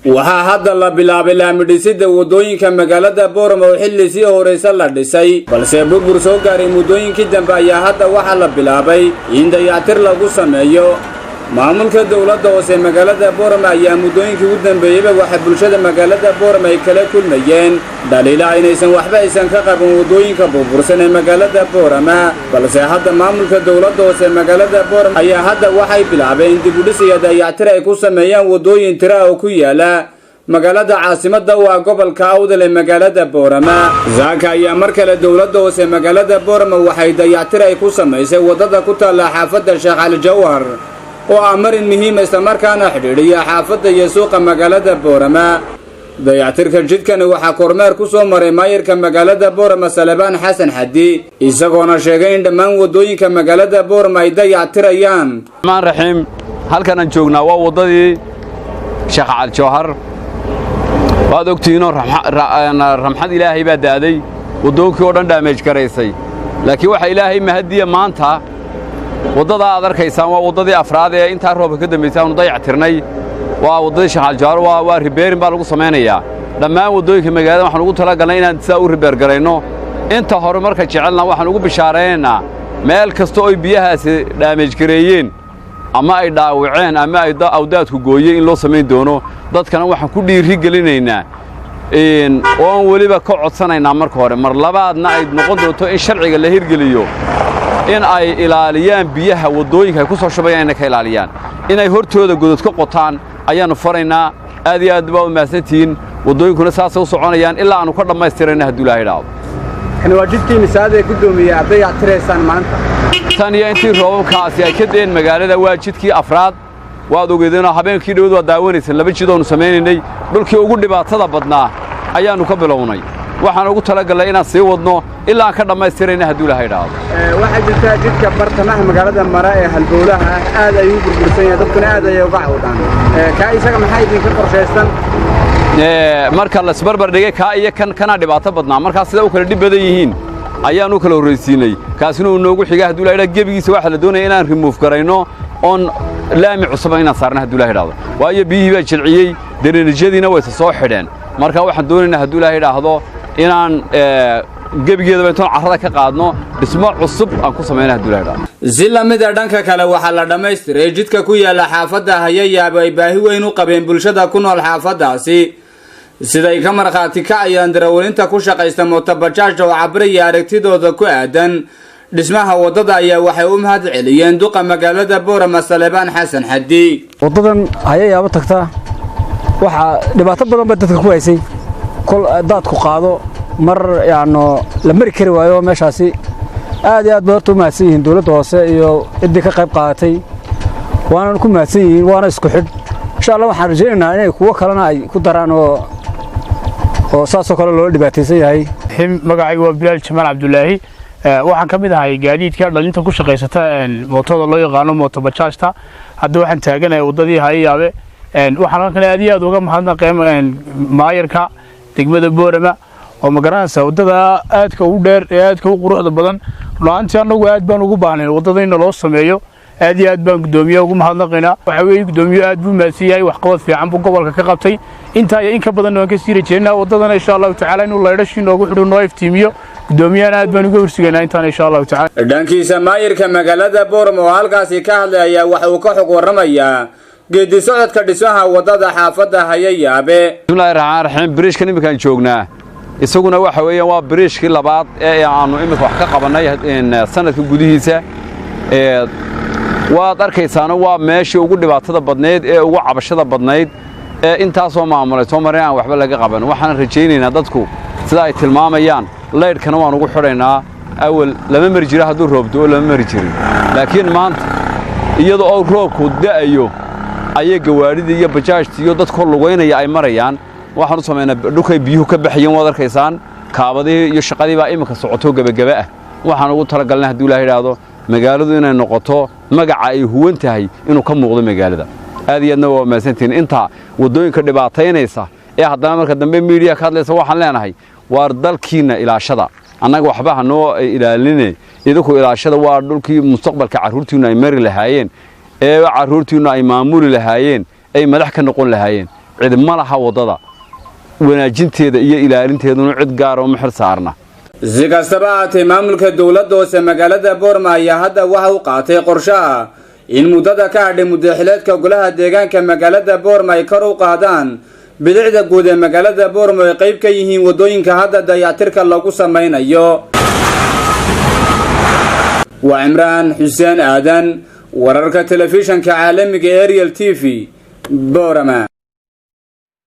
Waxaa hadda la bilaabay laamidhisida waddooyinka magaalada Boorama oo xilli sii horaysa la dhisay, balse burbur soo gaaray muddooyinkii dambe ayaa hadda waxaa la bilaabay in dayactir lagu sameeyo. Maamulka dowladda hoose magaalada Boorama ayaa muddooyinkii ugu dambeeyeyba waxay bulshada magaalada Boorama ay kala kulmayeen dhaliila inaysan waxba aysan ka qaban waddooyinka burbursan ee magaalada Boorama. Balse hadda maamulka dowladda hoose magaalada Boorama ayaa hadda waxay bilaabeen dib u dhis iyo dayactir ay ku sameeyaan waddooyin tira oo ku yaala magaalada caasimadda u ah gobolka Awdal ee magaalada Boorama. Saaka ayaa mar kale dowladda hoose magaalada Boorama waxay dayactir ay ku samaysay waddada ku taalla xaafadda Sheekh Cali Jawhar oo ah marin muhiima, islamarkaana xidhiidhiya xaafadda iyo suuqa magaalada Boorama. Dayactirka jidkani waxaa kormeer ku soo maray maayirka magaalada Boorama, Salebaan Xasan Xadi, isagoona sheegay in dhammaan waddooyinka magaalada Boorama ay dayactirayaan. Raxmaan raxiim. Halkan aan joognaa waa waddadii Sheekh Cali Jawhar. Waad ogtihiinoo ramxad Ilaahay baa da'day, waddooyinkii oo dhan damage garaysay. Laakiin waxaa Ilaahay mahadiya, maanta waddadaa aad arkaysaan waa waddadii afraad ee intaa roobka ka dambaysay aanu dayac tirnay. Waa waddadii Sheekh Cali Jawhar. Waa repairing baa lagu samaynayaa dhammaan waddooyinka magaalada. Waxaan ugu talagalnay inaan sidaa u repair garayno. Inta hore marka jecelna waxaan ugu bishaaraynaynaa meel kasta oy biyahaasi damage gareeyeen ama ay dhaawaceen ama ay awdaadku gooyey in loo samayn doono. Dadkana waxaan ku dhiiri gelinaynaa oon weliba ka codsanaynaa marka hore, mar labaadna ay noqon doonto in sharciga la hirgeliyo, in ay ilaaliyaan biyaha waddooyinka ay ku soo shubayaan, inay ka ilaaliyaan, inay hortooda godod ka qotaan ayaannu faraynaa. Aad iyo aad baa u mahadsantihiin. Waddooyinkuna saasay u soconayaan ilaa aannu ka dhammaystirayna, hadduu Ilaahay idhaahdo. Kani waa jidkii misaad ee, guddoomiye, aad dayactiraysaan maanta? Tan iyo intii roobabkaasi ay ka da'een magaalada waa jidkii afraad. Waad ogeedeenoo habeenkii dhowd waad daawanayseen laba jid oonu samaynaynay. Dhulkii ugu dhibaatada badnaa ayaannu ka bilownay. Waxaan ugu talagallay inaan sii wadno ilaa aan ka dhammaystirayna, hadduu Ilaahay idhaahdo. Waxaa jirta jidka bartamaha magaalada mara ee halbowlaha ah aad ayuu u burbursan yahay, dadkuna aad ayay uga cawdaan. Kaa isaga maxaa idinka qorshaysan? Marka lasbarbar dhigay kaa iyo kan, kanaa dhibaato badnaa. Markaa sida u kala dhib badan yihiin ayaan u kala horraysiinay, kaasina uu noogu xiga, hadduu Ilahay idhaahdo. Gebigiisa waxaa la doonaya inaan remove garayno oon laami cusuba inaan saarno, hadduu Ilahay idhaahdo, waayo biyihii baa jilciyey, drainage-yadiina wayse soo xidheen. Marka waxaan doonaynaa, hadduu Ilahay idhaahdo, inaan gebigeedaba intoon carrada ka qaadno dhismo cusub aan ku samayno, hadduu Ilahay idhaahdo. Si lamida dhanka kale waxaa la dhammaystiray jidka ku yaalla xaafadda Hayayaabo ay baahi weyn u qabeen bulshada ku nool xaafaddaasi, siday ka markhaati kacayaan darawalinta ku shaqaysta mootobajaajta oo cabiraya aragtidooda ku aadan dhismaha waddada. Ayaa waxay u mahad celiyeen duqa magaalada Boorama, Salebaan Xasan Xadi. Waddadan Hayayaabo tagta waxaa dhibaato badan ba dadka ku haysay. Kol daadku qaado, mar yacno la mari kari waayo meeshaasi. Aad iyo aad bay horta u mahadsan yihiin dowladda hoose iyo ciddii ka qayb qaadatay, waana ku mahadsan yihiin, waana isku xidh. Insha Allah waxaan rajaynaynaa inay kuwo kalena ay ku daraan oo saasoo kale loola dhibaataysan yahay. Magacaygu waa Bilaal Jamaal Cabdulaahi. Waxaan ka mid ahay gaadiidka dhalinta ku shaqaysata mootada loo yaqaano mooto bajaajta. Hadda waxaan taaganahay waddadii Hayayaabe. Waxaan halkan aad iyo aad uga mahadnaqay maayarka degmada Boorama oo, ma garanaysaa, waddada aadka ugu dheer ee aadka u quruxda badan. Runaantii annagu aad baan ugu baahnay waddada in naloo sameeyo. Aad iyo aad baan guddoomiyaha ugu mahadnaqaynaa. Waxa weeye guddoomiye aad buu mahadsan yahay, waxqabad fiican buu gobolka ka qabtay. Intaa iyo in ka badanna waan ka sii rajeynaa waddadana, insha Allahu tacaala, inuu laydhashii noogu xidho, noo iftiimiyo. Guddoomiyahana aad baan uga horsugaynaa intaana, insha Allahu tacala. Dhankiisa maayirka magaalada Boorama oo halkaasi ka hadlay ayaa waxa uu ka xog warramayaa geedi socodka dhismaha waddada xaafadda Hayayaabe. Bismillahi raxmaan raxiim. Biriishkan iminkaan joognaa isaguna waxa weeyaan waa biriishkii labaad ee aanu iminka wax ka qabannay sanadka gudihiisa. Waad arkaysaano waa meeshii ugu dhibaatada badnayd ee ugu cabashada badnayd ee intaasoo maamulay soo marin aan waxba laga qaban. Waxaan rajaynaynaa dadku sida ay tilmaamayaan laydhkana waan ugu xidhaynaa. Awal lama mari jiro, hadduu roob do'o lama mari jirin, laakiin maanta iyada oo roobku da'ayo ayay gawaadhidii iyo bajaajtii iyo dadkoo lugaynaya ay marayaan. Waxaan u samaynaa dhulkay biyuhu ka baxayeen. Waad arkaysaan kaabadihii iyo shaqadii baa iminka socoto gebagebe ah. Waxaan ugu talagalnay, hadduu Ilahay idhaahdo, magaaladu inay noqoto magaca ay huwan tahay inuu ka muuqdo magaalada. Aad iyo aadna waa mahadsantihiin. Inta waddooyinka dhibaataynaysa ee haddana marka dambe media ka hadlaysa, waxaan leenahay: waar dalkiinna ilaashada, annaga waxba ha noo ilaaline, idinku ilaashada. Waa dhulkii mustaqbalka carruurtiinnu ay mari lahaayeen ee carruurtiinnu ay maamuli lahaayeen, ay madax ka noqon lahaayeen. Cid ma laha waddada wanaajinteeda iyo ilaalinteeduna, cid gaara uma xil saarna. Si kastaba ahaatee, maamulka dowladda hoose magaalada Boorama ayaa hadda waxa uu qaatay qorshaha in muddada ka hadhay muddaxileedka golaha deegaanka magaalada Boorama ay kor u qaadaan bilicda guud ee magaalada Boorama, ay qayb ka yihiin waddooyinka hadda dayactirka lagu samaynayo. Waa Cimraan Xuseen Aadan, wararka telefishanka caalamiga Ariel TV, Boorama.